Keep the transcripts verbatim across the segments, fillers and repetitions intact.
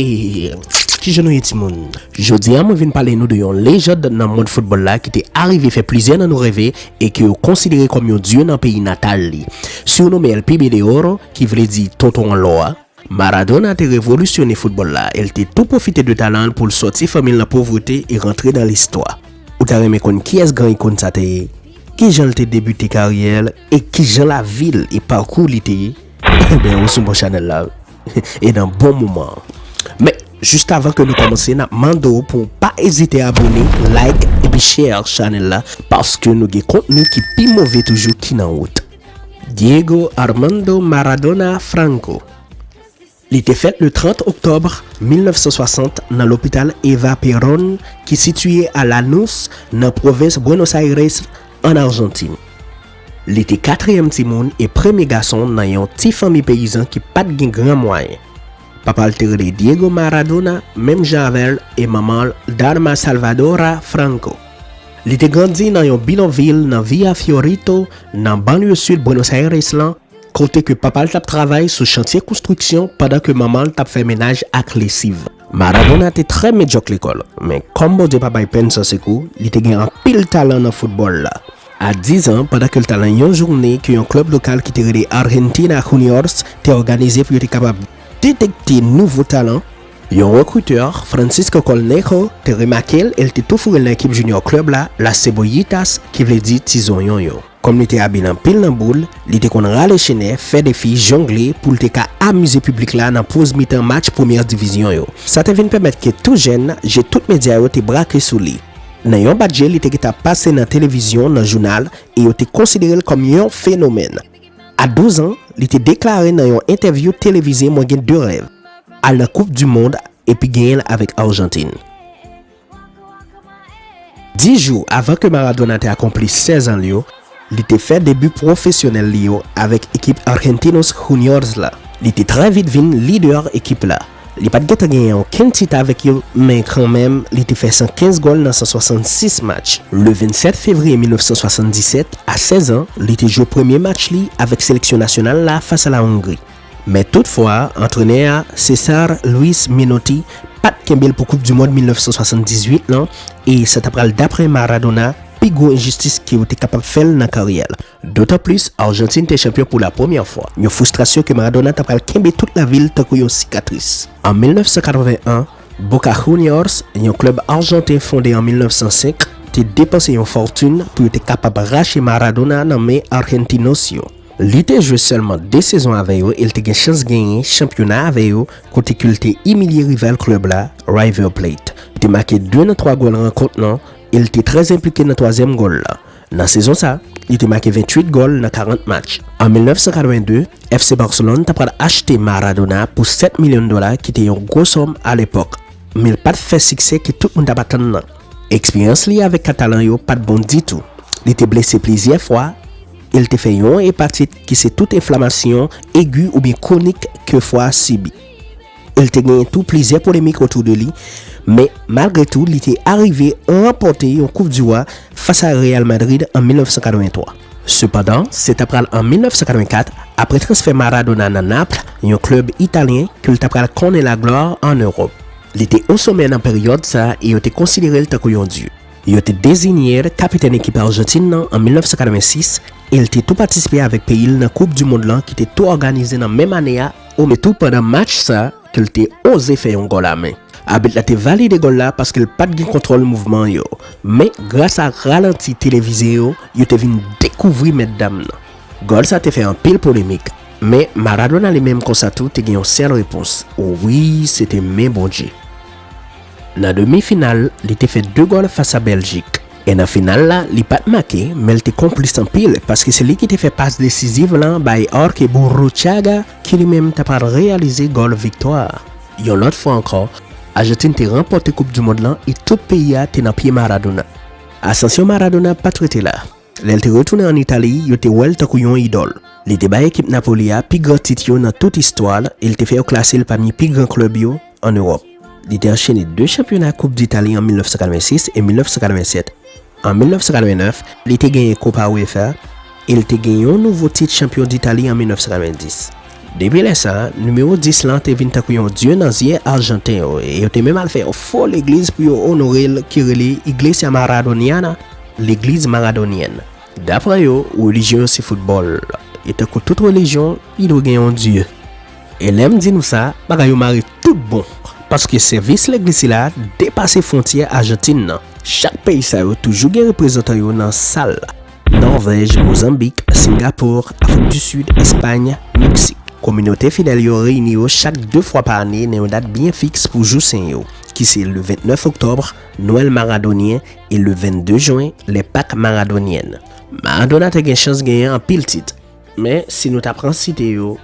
E, kijan nou ye, timoun? Jodi a, mwen vin pale nou de yon lejand nan mond foutbòl la ki te arive fè plizyè nan nou reve e ke yo konsidere kòm yon dye nan peyi natal li. Sirnome El Pibe de Oro, ki vle di Tonton an Lò a, Maradona te revolisyone foutbòl la e l te tou pwofite de talan l pou l sòti fanmi l nan povrete e rantre nan listwa. Ou ta renmen konn kiyès gran ikòn sa te ye? Kijan l te debite karyè l e kijan lavi l e pakou li te ye? Ebyen, ou sou bon chanèl la wi. E nan bon moman an. Men, jis avan ke nou kòmanse, n ap mande w pou w pa ezite abone, like, epi share chanèl la, paske nou gen kontni ki pi move toujou ki nan wout. Diego Armando Maradona Franco. Li te fèt le trant oktòb mil nèf san swasant nan lopital Eva Perón, ki sitiye a Lanús, nan pwovens Buenos Aires, ann Ajantin. Li te katriyèm timoun e premye gason nan yon ti fanmi peyizan ki pa t gen gran mwayen. Papa l te rele Diego Maradona, menm jan avè l, e manman l, Darma Salvadora Franco. Li te grandi nan yon bidonvil nan Villa Fiorito, nan banlye sid Buenos Aires lan, kote ke papa l t ap travay sou chantye konstriksyon pandan ke manman l t ap fè menaj ak lesiv. Maradona te trè medyòk lekòl, men kòm Bondye pa bay pèn san sekou, li te gen anpil talan nan foutbòl la. A diz an, pandan ke l t al nan yon jounen ke yon klèb lokal ki te rele Argentina Juniors te òganize pou yo te kapab detekte nouvo talan, yon rekritè, Francisco Cornejo, te remake l e l te tou foure l nan ekip junior klèb la, Las Cebollitas, ki vle di ti zonyon yo. Kòm li te abil anpil nan boul, li te konn rale chenè, fè defi, jongle pou l te ka amize piblik la nan poz mitan match premyè divizyon yo. Sa te vin pèmèt ke tou jèn je tout medya yo te brake sou li. Nan yon bat je, li te gentan pase nan televizyon, nan jounal, e yo te konsidere l kòm yon fenomèn. A douz an, li te deklare nan yon entèvyou televize, "Mwen gen de rèv, al nan Koup di Mond epi genyen l avèk Ajantin." Dis jou avan ke Maradona te akonpli sèz an li yo, li te fè debi pwofesyonèl li yo avèk ekip Argentinos Juniors la. Li te trè vit vin lidè ekip la. Li pa t gentan genyen okenn tit avèk yo, men kanmenm, li te fè san kenz gòl nan san swasannsis match. Le vennsèt fevriye mil nèf san swasanndisèt, a sèz an, li te jwe premye match li avèk seleksyon nasyonal la fas a la Hongrie. Men toutfwa, antrenè a, César Luis Menotti, pa t kenbe l pou Koup di Mond mil nèf san swasanndizuit lan, e sa ta pral, daprè Maradona, pi gwo enjistis ke yo te kapab fè l nan karyè l. Dotan plis, Ajantin te chanpyon pou la premyè fwa, yon fristrasyon ke Maradona ta pral kenbe tout lavi l tankou yon sikatris. An mil nèf san katreven an, Boca Juniors, yon klèb ajanten fonde an mil nèf san senk, te depanse yon fòtin pou yo te kapab rache Maradona nan men Argentinos yo. Li te jwe sèlman de sezon avè yo e l te gen chans genyen chanpyona avè yo, kote ke l te imilye rival klèb la, River Plate. Li te make de nan twa gòl rankont lan e l te trè enplike nan twazyèm gòl la. Nan sezon sa, li te make venntuit gòl nan karant match. An mil nèf san katreven de, F C Barcelone ta pral achte Maradona pou sèt milyon dola, ki te yon gwo sòm alepòk, men l pa t fè siksè ke tout moun t ap atann nan. Eksperyans li avèk Katalan yo pa t bon ditou. Li te blese plizyè fwa e l te fè yon epatit, ki se tout enflamasyon egi oubyen kwonik ke fwa a sibi. E l te genyen tou plizyè polemik otou de li, men malgre tou, li te arive ranpòte yon Koup di Wa fas a Real Madrid an mil nèf san katreven twa. Sepandan, se ta pral an mil nèf san katreven kat, apre transfè Maradona nan Naples, yon klèb italyen, ke l ta pral konnen laglwa ann Ewòp. Li te o somè nan peryòd sa a e yo te konsidere l tankou yon dye. Yo te deziye l kapitèn ekip Ajantin nan an mil nèf san katreven sis e l te tou patisipe avèk peyi l nan Koup di Mond lan ki te tou òganize nan menm ane a, o men tou pandan match sa ke l te oze fè yon gòl a men. Abit la te valide gòl la paske l pa t gen kontwòl mouvman yo. Men, gras a ralanti televize yo, yo te vin dekouvri mètdam nan. Gòl sa te fè anpil polemik, men Maradona li menm konsa tou te gen yon sèl repons. Wi, se te men Bondye. Nan demi final, li te fè de gòl fas a Bèljik. E nan final la, li pa t make, men l te konplis anpil, paske se li ki te fè pas desiziv lan bay Jorge Burruchaga, ki li menm ta pral reyalize gòl viktwa a. Yon lòt fwa ankò, Ajantin te ranpòte Koup di Mond lan e tout peyi a te nan pye Maradona. Asansyon Maradona pa t rete la. Lè l te retounen ann Itali, yo te wè l tankou yon idòl. Li te bay ekip Napoli a pi gran tit yo nan tout istwa l e l te fè yo klase l pami pi gran klèb yo ann Ewòp. Li te anchene de chanpyona Koup Ditali an mil nèf san katreven sis e mil nèf san katreven sèt. An mil nèf san katreven nèf, li te genyen Kopa UEFA e l te gen yon nouvo tit chanpyon Ditali an mil nèf san katreven dis. Depi lè sa, nimewo dis lan te vin tankou yon dye nan zye Ajanten yo, e yo te menm al fè yon fo legliz pou yo onore l ki rele Iglesia Maradoniana, Legliz Maradonyèn. Dapre yo, relijyon yo se foutbòl. E tankou tout relijyon, li dwe gen yon dye. E lè m di nou sa, bagay yo mare tout bon, paske sèvis legliz sila depase fwontyè Ajantin nan. Chak peyi sa yo toujou gen reprezantan yo nan sal la. Nòvèj, Mozanbik, Singapò, Afrik di Sid, Espay, Meksik. Kominote fidèl yo reyini yo chak de fwa pa ane nan yon dat byen fiks pou jou sen yo, ki se le vennèf oktòb, Nwèl Maradonyen, e le vennde jen, lè Pak Maradonyèn. Maradona te gen chans genyen anpil tit, men si nou ta pran site yo,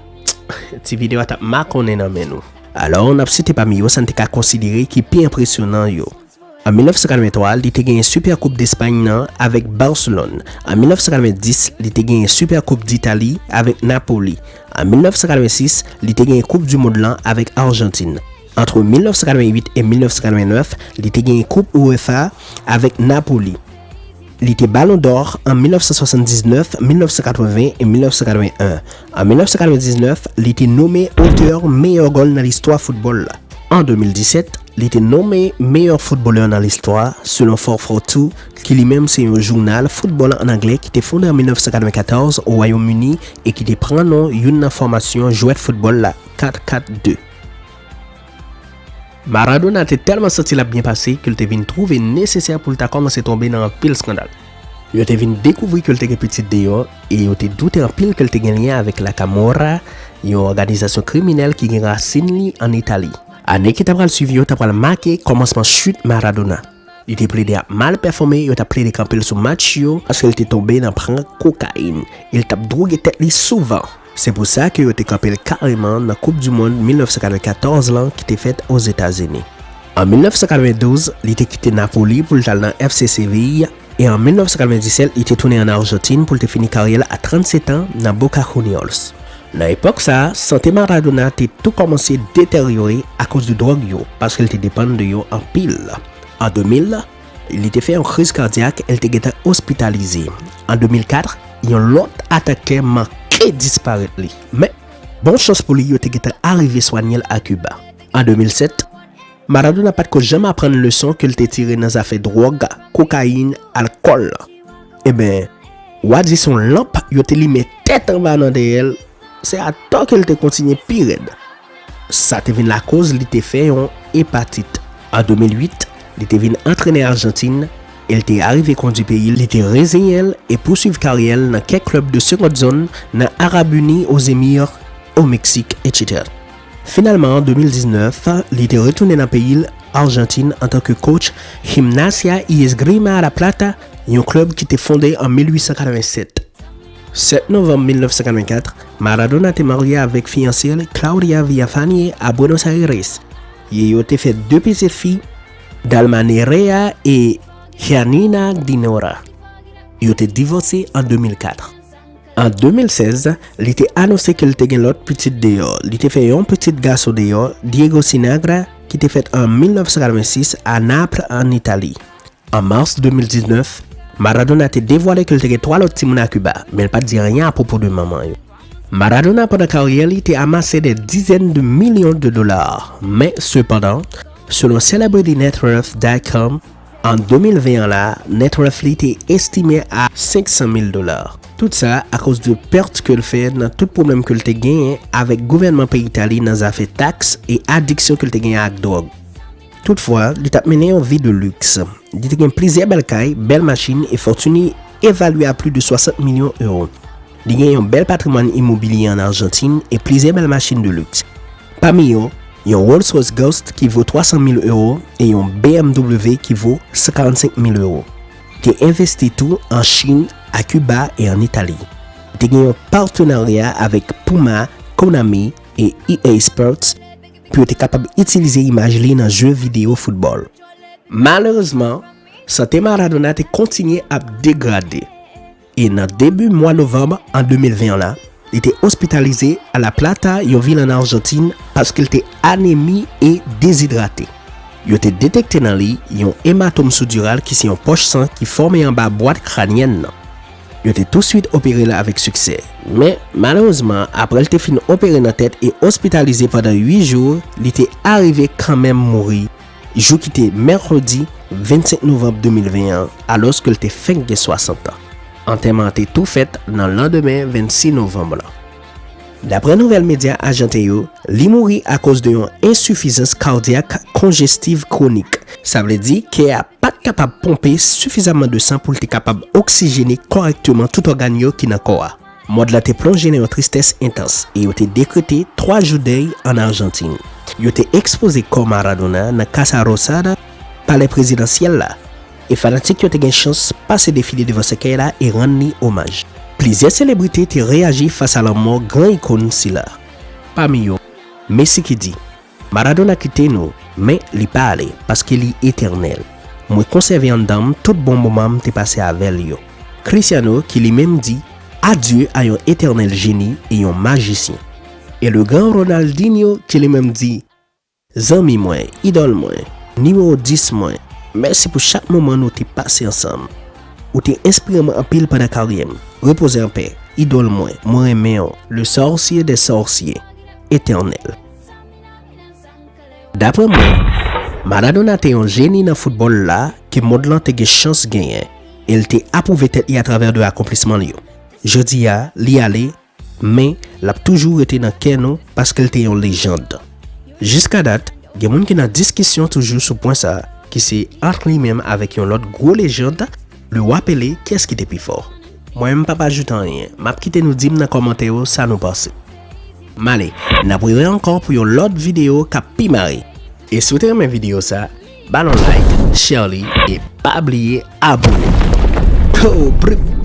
ti videyo a t ap makonnen nan men nou. Alò, n ap site pami yo sa n te ka konsidere ki pi enpresyonan yo. An mil nèf san katrevenntwa, li te genyen Super Coupe d'Espagne nan avèk Barcelone. An mil nèf san katrevenndis, li te genyen Super Coupe d'Italie avèk Napoli. An mil nèf san katrevensis, li te genyen Coupe du Monde lan avèk Arjantin. Ant mil nèf san katrevenwit e mil nèf san katrevenèf, li te genyen Koup UEFA avèk Napoli. Li te Ballon d'Or an mil nèf san swasanndiznèf, mil nèf san katreven e mil nèf san katreven en. An mil nèf san katrevendiznèf, li te nonmen otè meyè gòl nan listwa foutbòl la. An de mil disèt, li te nonmen meyè foutbolè nan listwa, selon four four two, ki li menm se yon jounal foutbòl ann anglè ki te fonde an mil nèf san katrevenkatòz o Wayòm Ini e ki te pran non youn nan fòmasyon jwèt foutbòl la, kat kat de. Maradona te tèlman santi l ap byen pase ke l te vin twouve nesesè pou l ta kòmanse tonbe nan anpil eskandal. Yo te vin dekouvri ke l te gen pitit deyò, e yo te doute anpil ke l te gen lyen avèk La Camorra, yon òganizasyon kriminèl ki gen rasin li ann Itali. Ane ki ta pral suiv yo ta pral make kòmansman chit Maradona. Li te plede ap mal pèfòme, yo t ap plede kanpe l sou match yo, paske l te tonbe nan pran kokayin, e l t ap dwoge tèt li souvan. Se pou sa ke yo te kanpe l kareman nan Koup di Mond mil nèf san katrevenkatòz lan ki te fèt Ozetazini. An mil nèf san katrevendouz, li te kite Napoli pou l t al nan F C Seville, e an mil nèf san katrevendiset, li te tounen ann Ajantin pou l te fini karyè l a trannset an nan Boca Juniors. Nan epòk sa a, sante Maradona te tou kòmanse deteryore akoz de dwòg yo, paske l te depann de yo anpil. An de mil, li te fè yon kriz kadyak e l te gentan ospitalize. An de mil kat, yon lòt atak kè manke disparèt li. Men, bon chans pou li, yo te gentan arive swanye l a Kiba. An de mil sèt, Maradona pa t ko janm aprann leson ke l te tire nan zafè dwòg, kokayin, alkòl. Enben, w a di se yon lanp yo te limen tèt anba nan dèyè l, se atò ke l te kontinye pi rèd. Sa te vin lakoz li te fè yon epatit. An de mil uit, li te vin antrenè Ajantin e l te arive kondui peyi l, li te reziyen l e pousuiv karyè l nan kèk klèb de segond zòn nan Arab Ini, Ozemir, o Meksik, etsetera. Finalman, an de mil diznèf, li te retounen nan peyi l, Ajantin, antanke coach Gimnasia y Esgrima La Plata, yon klèb ki te fonde an mil uit san katrevensèt. Sèt novanm mil nèf san katrevenkat, Maradona te marye avèk fiyanse l, Claudia Villafañe, a Buenos Aires, e yo te fè de pitit fi, Dalma Nerea e Giannina Dinora. Yo te divòse an de mil kat. An de mil sèz, li te anonse ke l te gen lòt pitit deyò. Li te fè yon pitit gason deyò, Diego Sinagra, ki te fèt an mil nèf san katrevensis a Naples, ann Itali. An mas de mil diznèf, Maradona te devwale ke l te gen twa lòt timoun a Kiba, men l pa t di anyen apwopo de manman yo. Maradona, pandan karyè li, te amase dè dizèn de milyon de dola. Men, sepandan, selon celebrity net worth dot com, an de mil ven an la, net worth li te estime a senk san mil dola. Tout sa akoz de pèt ke l fè nan tout pwoblèm ke l te genyen avèk gouvènman peyi Itali nan zafè taks e adiksyon ke l te genyen ak dwòg. Toutfwa, li t ap mennen yon vi de liks. Li te gen plizyè bèl kay, bèl machin e fòtini evalye a plis de swasant milyon ewo. Li gen yon bèl patrimwàn imobilye ann Ajantin e plizyè bèl machin de liks. Pami yo, yon Rolls Royce Ghost ki vo twa san mil ewo e yon B M W ki vo san karannsenk mil ewo. Li te envesti tou an Chin, a Kiba e ann Itali. Li te gen yon patenarya avèk Puma, Konami e E A Sports pou yo te kapab itilize imaj li nan je videyo foutbòl. Malerezman, sante Maradona te kontinye ap degrade. E nan debi mwa novanm an de mil ven an la, li te ospitalize a La Plata, yon vil ann Ajantin, paske l te anemi e dezidrate. Yo te detekte nan li yon ematòm sudural ki se yon pòch san ki fòme anba bwat kranyèn nan. Yo te touswit opere l avèk siksè. Men, malerezman, apre l te fin opere nan tèt e ospitalize pandan uit jou, li te arive kanmenm mouri, jou ki te mèkredi vennsenk novanm de mil ven an, alòske l te fenk gen swasant an. Antèman an te tou fèt nan landemen vennsis novanm lan. Daprè nouvèl medya ajanten yo, li mouri akoz de yon ensifizans kadyak konjestiv kwonik. Sa vle di, kè a pa t kapab ponpe sifizaman de san pou l te kapab oksijene kòrèkteman tout ògàn yo ki nan kò a. Mond lan te plonje nan yon tristès entans e yo te dekrete twa jou dèy ann Ajantin. Yo te ekspoze kò Maradona nan Casa Rosada, palè prezidansyèl la, e fanatik yo te gen chans pase defile devan sèkèy la e rann li omaj. Plizyè selebrite te reyaji fas a lanmò gran ikòn sila. Pami yo, Messi ki di, Maradona kite nou, men li pa ale, paske li etènèl. Mwen konsève anndan m tout bon moman m te pase avè l yo. Cristiano ki li menm di, adye a yon etènèl jeni e yon majisyen. E le gran Ronaldinho ki li menm di, zanmi mwen, idòl mwen, nimewo dis mwen, mèsi pou chak moman nou te pase ansanm. Ou te enspire mwen anpil pandan karyè m. Repoze anpè, idòl mwen, mwen renmen w, le sorcier des sorciers, etènèl. Daprè mwen, Maradona te yon jeni nan foutbòl la ke mond lan te gen chans genyen, e l te apwouve tèt li atravè de akonplisman l yo. Jodi a, li ale, men l ap toujou rete nan kè nou paske l te yon lejand. Jiska dat, gen moun ki nan diskisyon toujou sou pwen sa, ki se ant li menm avèk yon lòt gwo lejand, Leroy Pelé, kiyès ki te pi fò? Mwen menm m p ap ajoute anyen, m ap kite nou di m nan kòmantè yo sa nou panse. M ale, n ap rewè ankò pou yon lòt videyo k ap pi mare. E si w te renmen videyo sa, ba l yon like, share li, e pa bliye abone. Kobrit!